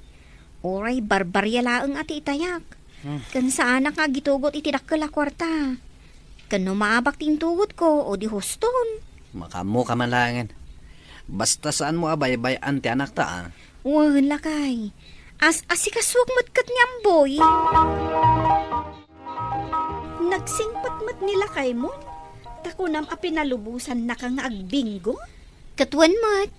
Uray barbaria laeng a ti itayak. Hmm. Ken saanak nga agitugot iti dakkel a kuarta. Ken no maabak ti intugodko, o di huston. Makaammoka man laengen. Basta saanmo a baybay-an ti anakta, a. Wen, lakay. As-asikasuak met ket ni Amboy. Nagsingpet met ni lakaymo, ta kunam a pinalubosannaka nga agbingo? Ket wen met,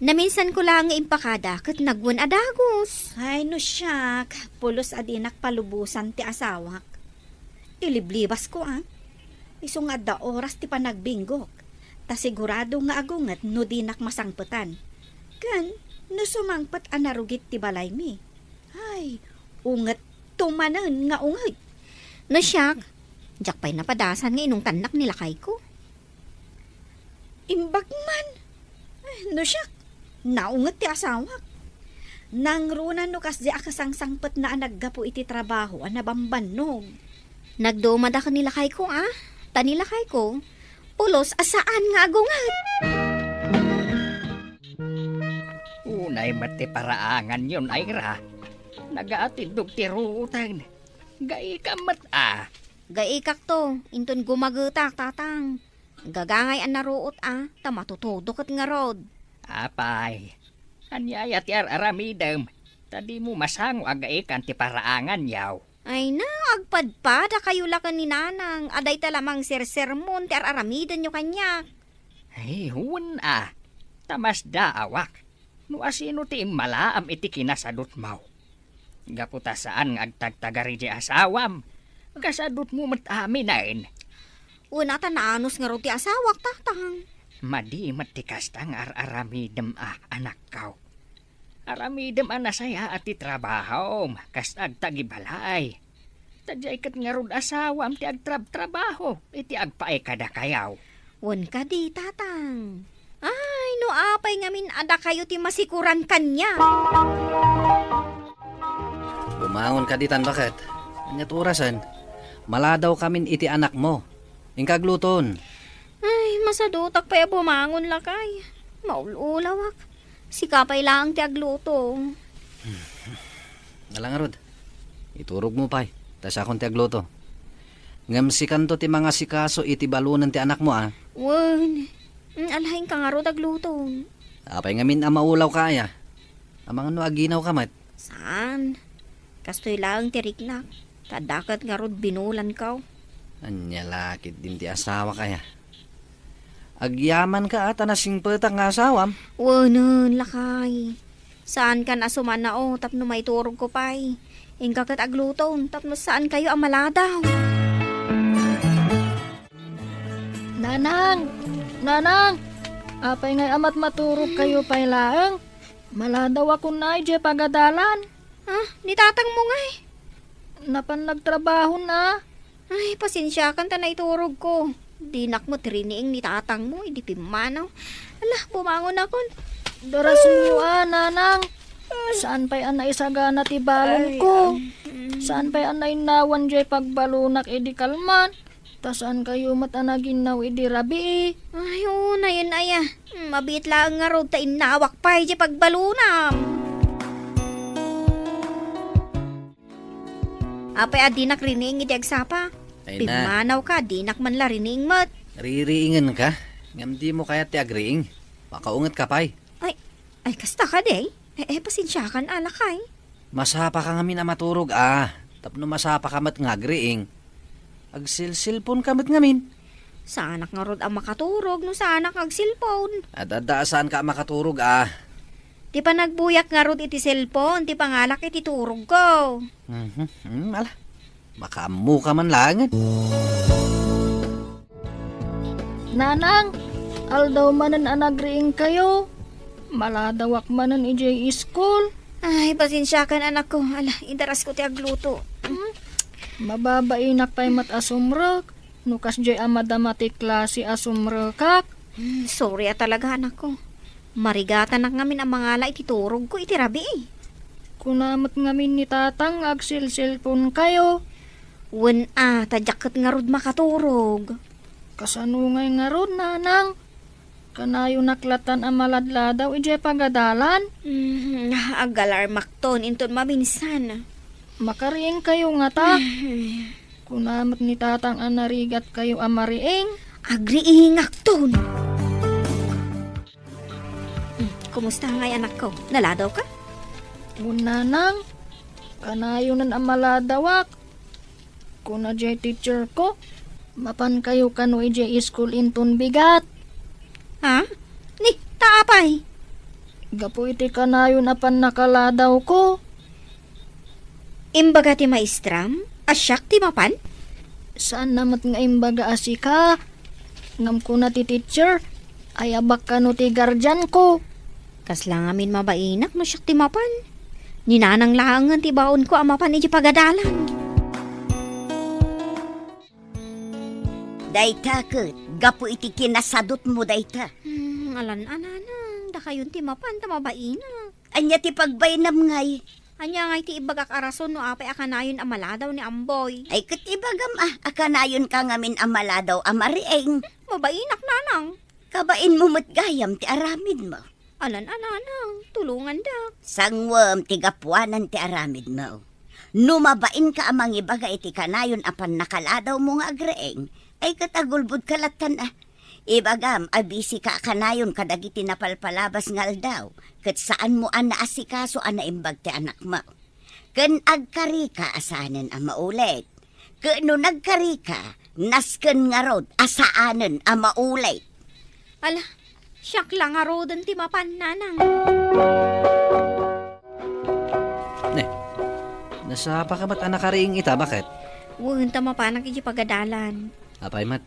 naminsanko laeng nga impakada ket nagwen a dagus. Ay, no siak, pulos a dinak palubosan ti asawak. Iliblibasko, a. Isu nga adda oras ti panagbinggok, ta sigurado nga agunget no dinak masangpetan. Ken, no sumangpet a narugit ti balaymi, ay, ungetto manen nga unget. No siak, diak pay napadasan nga inungtannak ni lakayko. Imbag man. Ay, no siak, naunget ti asawak. Nangruna no kasdi a kasangsangpetna a naggapu iti trabaho a nabambannog. Nagdumadak ni lakayko, a. Ta ni lakayko, pulos a saan nga agunget. Unay met ti paraanganyon, Ira. Nagaatindog ti ruoten. Gaika met, a. Gaikakto, inton gumagetak, Tatang. Gagangay a naruot, a, ta matutudo ket ngarud. Apay, ania aya ti ar-aramidem, ta dimo masango a gaikan ti paraanganyo? Ay na, agpadpadakayo la ken ni Nanang, a dayta la mangsersermon ti ar-aramidenyo kaniak. Ay, wen a, ta masdaawak no asino ti immalaam iti kinasadutmo. Gapu ta saan nga agtagtagari ti asawam, kasadutmo met aminen. Wen a ta naanus ngarud ti asawak, Tatang. Madi met ti kasta nga ar-aramidem a, anakko. Aramidem a nasayaat ti trabahom, kas agtagibalay. Ta diay ket ngarud asawam ti agtrabtrabaho iti agpaay kadakayo. Wen kadi, Tatang. Ay, no apay ngamin a dakayo ti masikuran kaniak. Bumangon ka ditan, baket. Aniat orasen? Maladaw kamin iti anakmo. Inka agluton. Ay, masadutak pay a bumangon, lakay. Maul-ulawak. Sika pay laeng ti agluto. Ala ngarud, iturogmo pay, ta siakon ti agluto. Ngem sikanto ti mangasikaso iti balonen ti anakmo, a. Wen, mm, alaen ka ngarud agluto. Apay ngamin a maulawka aya? Amangan no aginawka met. Saan? Kastoy laeng ti riknak. Ta adda ket ngarud binulanko. Ania la ketdin ti asawak aya? Agyamanka a ta nasingpetak nga asawam? Wenen, lakay. Saankan a sumanao tapno maiturogko pay. Inka ket agluton tapno saankayo a maladaw. Nanang! Nanang! Apay ngay a matmaturogkayo pay laeng? Maladawakon idiay pagadalan. Ah, ni tatangmo ngay? Napan nagtrabahona. Ay, pasensiakan ta naiturogko. Dinak met riniing ni tatangmo idi pimmanaw. Ala, bumangonakon. Darasem a, nanang. Saan pay a naisagana ti balonko? Ay, ah, mm. Saan pay a nainnawan diay pagbalonak idi kalman? Ta saankayo met a naginnaw idi rabii? Ay, oo, nayon aya. Mm, mabiit laeng ngarud ta innawak pay diay pagbalonam. Apay a dinak riniing iti agsapa? Ay na. Pimmanawka, dinak man la riniing met. Ririingenka? Ngem dimo kayat ti agriing? Makaungetka pay. Ay, ay, kasta kadi? Eh, eh, pasensiakan a, lakay. Masapaka ngamin a maturog a, tapno masapaka met nga agriing. Agsilsilponka met ngamin. Saanak ngarud a makaturog no saanak nga agsilpon. Adda a saanka a makaturog a. Ti panagbuyak ngarud iti cellphone, ti pangalak iti turogko. Mhm. Hmm, ala. Makaammoka man laengen. Nanang, aldaw manen a nagriingkayo. Maladawak manen idiay iskul. Ay, pasensiakan, anakko. Ala, idarasko ti agluto. Hmm? Mababainak pay met a sumrek. No kasdiay a madama ti klase a sumrekak. Hmm, sorry a talaga, anakko. Marigatanak ngamin a mangala iti turogko iti rabii. Kuna met ngamin ni tatang nga agsilsilponkayo. Wen a, ta diak ket ngarud makaturog. Kasano ngay ngarud, nanang? Kanayonak latan a maladladaw idiay pagadalan? Hmm, agalarmakton inton maminsan. Makariingkayo ngata? Ay. Kuna met ni tatang a narigatkayo a mariing. Agriingakton. Hmm, kumusta ngay, anakko? Naladawka? Wen, nanang, kanayonen a maladawak. Kuna diay teacherko, mapankayo kano idiay iskul inton bigat. Ha? Ni, ta apay? Gapu iti kanayon a pannakaladawko. Imbaga ti maestram a siak ti mapan? Saanna met nga imbaga a sika. Ngem kuna ti teacher, ayabak kano ti guardianko. Kasla ngamin mabainak no siak ti mapan. Ni nanang laengen ti baonko a mapan iti pagadalan. Dayta ket, gapu iti kinasadutmo dayta. Hmm, alan a, nanang, dakayon ti mapan ta mabainak. Ania ti pagbainam ngay? Ania ngay ti ibagak a rason no apay a kanayon a maladaw ni Amboy? Ay, ket ibagam a, a kanayonka ngamin a maladaw a mariing. Mabainak, nanang. Kabainmo met gayam ti aramidmo. Alan a, nanang, tulongandak. Sanguem ti gapuanan ti aramidmo. No mabainka a mangibaga iti kanayon a pannakaladawmo nga agriing, ay ket agulbodka lattan a. Ibagam a bisika a kanayon kadagiti napalpalabas nga aldaw, ket saanmo a naasikaso a naimbag ti anakmo. Ken agkarika a saanen a maulit. Ket no nagkarika, nasken ngarud a saanen a maulit. Ala, siak la ngaruden ti mapan, nanang. Ne, nasapaka met a nakariing ita, baket? Wen, ta mapanak iti pagadalan. Apay met?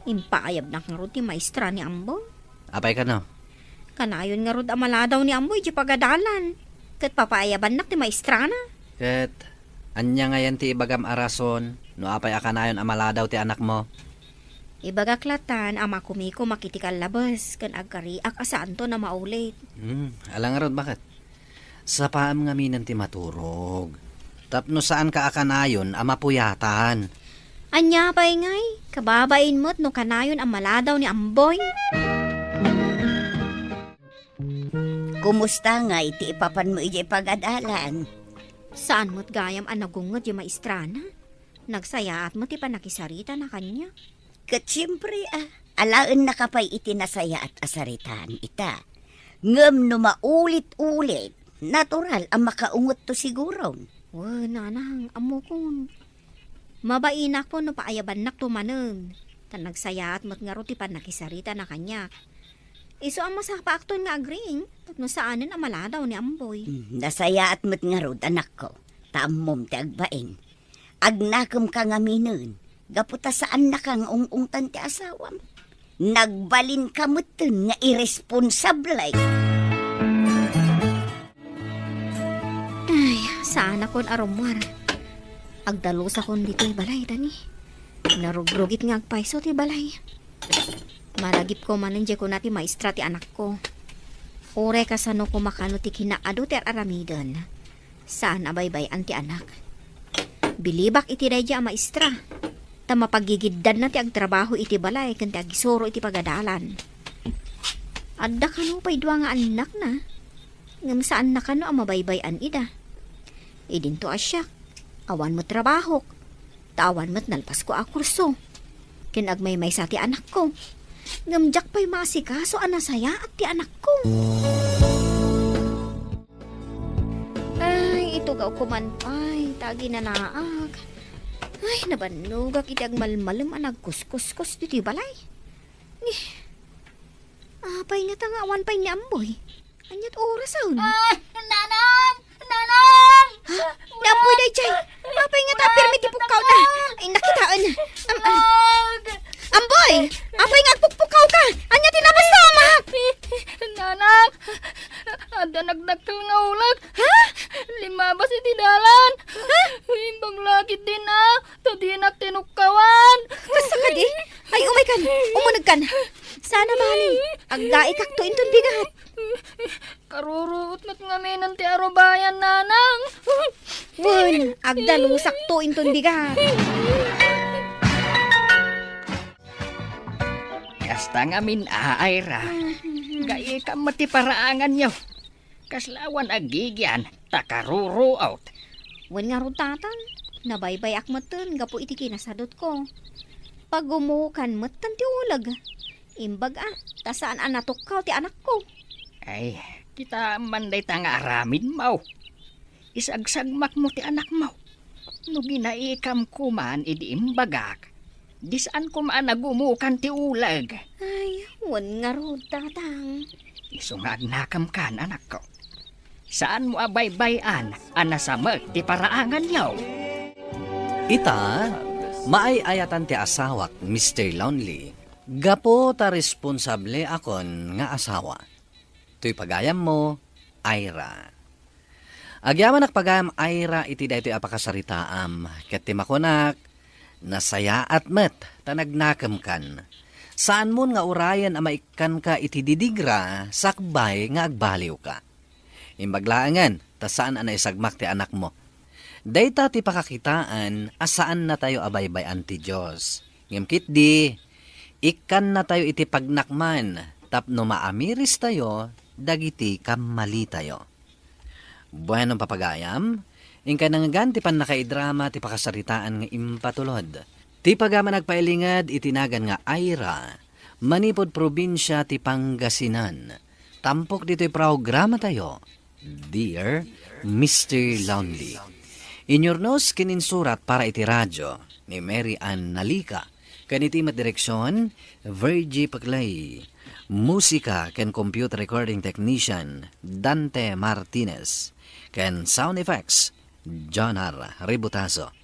Impaayabnak ngarud ti maestra ni Amboy. Apay kano? Kanayon ngarud a maladaw ni Amboy iti pagadalan. Ket papaayabannak ti maestrana. Ket ania ngayen ti ibagam a rason no apay a kanayon a maladaw ti anakmo? Ibagak latan a makumikumak iti kallabes ken agkariak a saanton a maulit. Hmm, ala ngarud, baket? Sapaem ngaminen ti maturog. Tapno saanka a kanayon a mapuyatan. Ania pay ngay? Kababain met no kanayon a maladaw ni Amboy. Kumusta ngay ti ipapanmo idiay pagadalan? Saan met gayam a nagunget ti maestrana? Nagsayaat met ti pannakisaritana kaniak. Ket siempre a, alaennaka pay iti nasayaat a saritaan ita. Ngem no maulit-ulit, natural a makaungetto siguron. Wen, nanang, ammokon. Mabainakon no paayabannakto manen. Ta nagsayaat met ngarud ti pannakisaritana kaniak. Isu a masapaakton nga agriing, tapno saanen a maladaw ni Amboy. Hmm, nasayaat met ngarud, anakko. Ta ammom ti agbain. Agnakemka ngaminen, gapu ta saannaka nga ung-ungtan ti asawam. Nagbalinka metten nga irresponsable. Ay, saanakon a rummuar. Agdalusakon ditoy balay, tani. Narugrugit nga agpayso ti balay. Malagipko manen diay kuna ti maestra ti anakko. Uray kasano koma kano ti kinaadu ti ar-aramiden. Saan a baybay-an ti anak. Bilibak iti daydiay a maestra, ta mapagigiddanna ti agtrabaho iti balay ken ti agisuro iti pagadalan. Adda kano pay dua nga annakna, ngem saanna kano a mabaybay-an ida. Idinto a siak, awan met trabahok, ta awan met nalpasko a kurso. Ken agmaymaysa ti anakko. Ngem diak pay maasikaso a nasayaat ti anakko. Ay, itugawko man pay ta aginanaak. Ay, nabannogak iti agmalmalem a nagkuskuskos ditoy balay. Ni, apay ngata nga awan pay ni Amboy? Aniat orasen? Ah, Nanang! Nanang! Ha? Ni Amboy daydiay! Apay ngata a pirmi ti pukkawna? Ay, nakitaen. Am, am. Amboy! Apay nga agpukpukkawka? Ania ti nabasam? Nanang! Adda nagdakkel nga uleg. Ha? Limmabas iti dalan. Ha? Imbag la ketdin a, ta dinak tinukkawan. Kasta kadi? Ay, umaykan. Umunegkan. Saan a bali. Aggaikakto inton bigat. Karuruot met ngaminen ti arubayan, Nanang. Wen, agdalusakto inton bigat. Kasta ngamin, a, Ira. Gaikam met ti paraanganyo. Kasla awan agigian, ta karuruot. Wen ngarud, Tatang, nabaybayak metten gapu iti kinasadutko. Pagumukan metten ti uleg. Imbag a, ta saan a natukkaw ti anakko. Ay, kitaem man dayta nga aramidmo. Isagsagmakmo ti anakmo. No ginaikam koman idi imbagak, di saan koma a nagumukan ti uleg. Ay, wen ngarud, Tatang. Isu nga agnakemkan, anakko. Saanmo a baybay-an a nasamek ti paraanganyo. Ita, maay-ayatan ti asawak, Mister Lonely, gapu ta responsableakon nga asawa. Toy pagayammo, Ira. Agyamanak pagayam, Ira, iti daytoy a pakasaritaam, ket ti makunak, nasayaat met ta nagnakemkan. Saanmon nga urayen a maikkanka iti didigra sakbay nga agbaliwka. Imbag laengen, ta saan a naisagmak ti anakmo. Dayta ti pakakitaan a saannatayo a baybay-an ti Dios. Ngem ketdi, ikkannatayo iti pagnakman tapno maamiristayo dagiti kammalitayo. Bueno, papagayam, inkay nangngegan ti pannakaidrama ti pakasaritaan nga impatulod. Ti pagayam a nagpailinged iti nagan nga Ira, manipud probinsia ti Pangasinan. Tampok ditoy programatayo, Dear Mister Lonely. Inyurnos ken insurat para iti radyo ni Mary Ann Nalica, ken iti met direksion, Virgie Paclay. Musika ken computer recording technician, Dante Martinez. Ken sound effects, Jonar Ributazo.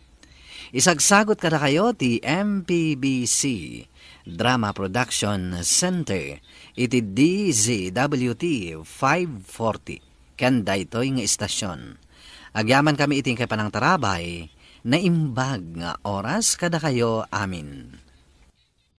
Isagsagut kadakayo ti M P B C Drama Production Center iti D Z W T five forty ken daytoy nga istasyon. Agyamankami iti inkay panangtarabay, naimbag nga oras kadakayo amin.